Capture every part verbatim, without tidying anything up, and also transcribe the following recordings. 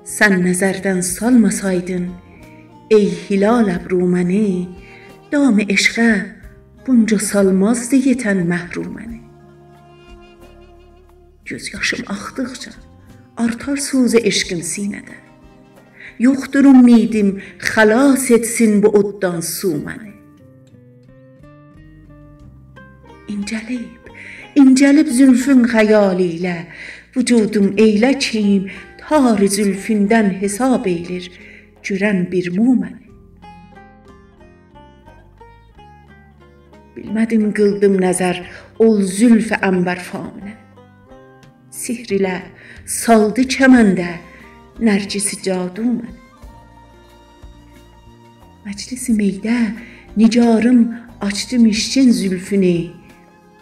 سن نظردن سالماسایدین، ای هلال ابرومنی، دام عشقه بونجا سالمازدی یئتن مهرومنی. گؤز یاشیم آخدیقجا آرتار سوز عشقیم سینه‌ده. یوخدور امیدیم خلاص ائتسین بو اوددان سو منی. اینجه‌لیب، اینجه‌لیب زولفون خیالی ایله، وجودوم ائیله کیم تار زولفوندن حساب ائیلیر گؤرن بیر مو منی. بیلمه‌دیم قیلدیم نظر اول زولف عنبرفامینه، سحر ایله سالدی کمنده نرگس جادو منی. مجلس می‌ده نگاریم آچدی مشکین زولفونو،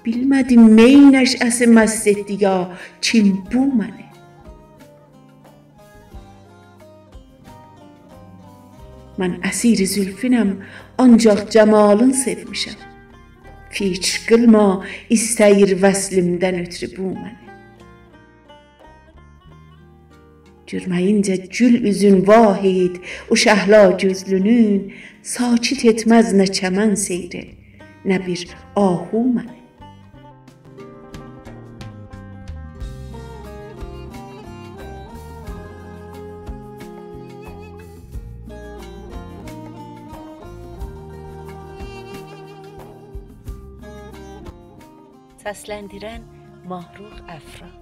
بیلمه‌دیم می نشأه‌سی مست ائتدی یا کیم بو منی. من اسیر زولفونم، آنجاق جمالین سئومیشم. فیکر قیلما ایسته‌ییر وصلیمدن اؤترو بو منی. گؤرمه‌یینجه گول اوزون واحد، او شهلا گؤزلونون، ساکت ائتمز نه چمن سئیری، نه بیر آهو منی. سسلندیرن ماهرخ افرا.